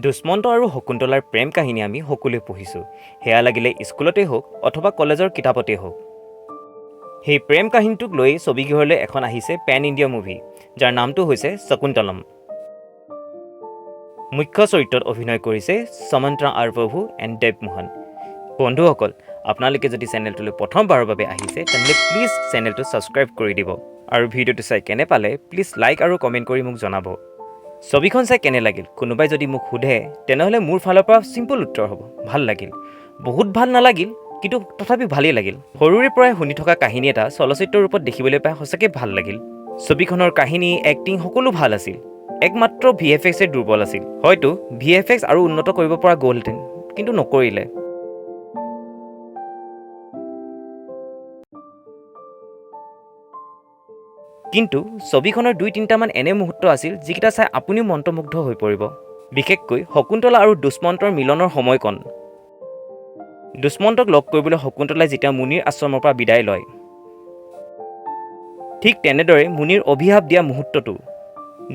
দুষ্মন্ত আৰু শকুন্তলাৰ প্ৰেম কাহিনী আমি সকলোৱে পঢ়িছোঁ, সেয়া লাগিলে স্কুলতেই হওক অথবা কলেজৰ কিতাপতেই হওক। সেই প্ৰেম কাহিনীটোক লৈ ছবিগৃহলৈ এখন আহিছে পেন ইণ্ডিয়া মুভি, যাৰ নামটো হৈছে শকুন্তলম। মুখ্য চৰিত্ৰত অভিনয় কৰিছে সমন্ত্ৰা আৰ প্ৰভু এণ্ড দেৱ মোহন। বন্ধুসকল, আপোনালোকে যদি চেনেলটোলৈ প্ৰথমবাৰৰ বাবে আহিছে, তেনেহ'লে প্লিজ চেনেলটো ছাবস্ক্ৰাইব কৰি দিব আৰু ভিডিঅ'টো চাই কেনে পালে প্লিজ লাইক আৰু কমেণ্ট কৰি মোক জনাব। ছবিখন চাই কেনে লাগিল কোনোবাই যদি মোক সোধে, তেনেহ'লে মোৰ ফালৰ পৰা চিম্পল উত্তৰ হ'ব, ভাল লাগিল। বহুত ভাল নালাগিল, কিন্তু তথাপি ভালেই লাগিল। সৰুৰে পৰাই শুনি থকা কাহিনী এটা চলচ্চিত্ৰৰ ৰূপত দেখিবলৈ পাই সঁচাকৈ ভাল লাগিল। ছবিখনৰ কাহিনী, এক্টিং সকলো ভাল আছিল। একমাত্ৰ ভিএফএক্সে দুৰ্বল আছিল। হয়তো ভিএফএক্স আৰু উন্নত কৰিব পৰা গ'লহেঁতেন, কিন্তু নকৰিলে। কিন্তু ছবিখনৰ দুই তিনিটামান এনে মুহূৰ্ত আছিল, যিকেইটা চাই আপুনিও মন্ত্ৰমুগ্ধ হৈ পৰিব। বিশেষকৈ শকুন্তলা আৰু দুষ্মন্তৰ মিলনৰ সময়কণ। দুষ্মন্তক লগ কৰিবলৈ শকুন্তলাই যেতিয়া মুনিৰ আশ্ৰমৰ পৰা বিদায় লয়, ঠিক তেনেদৰে মুনিৰ অভিশাপ দিয়া মুহূৰ্তটো।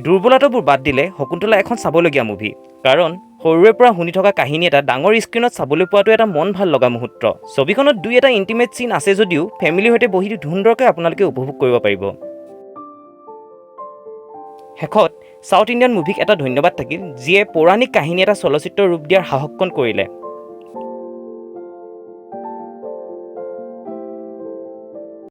দুৰ্বলতাবোৰ বাদ দিলে শকুন্তলা এখন চাবলগীয়া মুভি, কাৰণ সৰুৰে পৰা শুনি থকা কাহিনী এটা ডাঙৰ স্ক্ৰীণত চাবলৈ পোৱাটো এটা মন ভাল লগা মুহূৰ্ত। ছবিখনত দুই এটা ইণ্টিমেট চিন আছে যদিও ফেমিলিৰ সৈতে বহি সুন্দৰকৈ আপোনালোকে উপভোগ কৰিব পাৰিব। শেষত চাউথ ইণ্ডিয়ান মুভিক এটা ধন্যবাদ থাকিল, যিয়ে পৌৰাণিক কাহিনী এটা চলচ্চিত্ৰ ৰূপ দিয়াৰ সাহসকণ কৰিলে।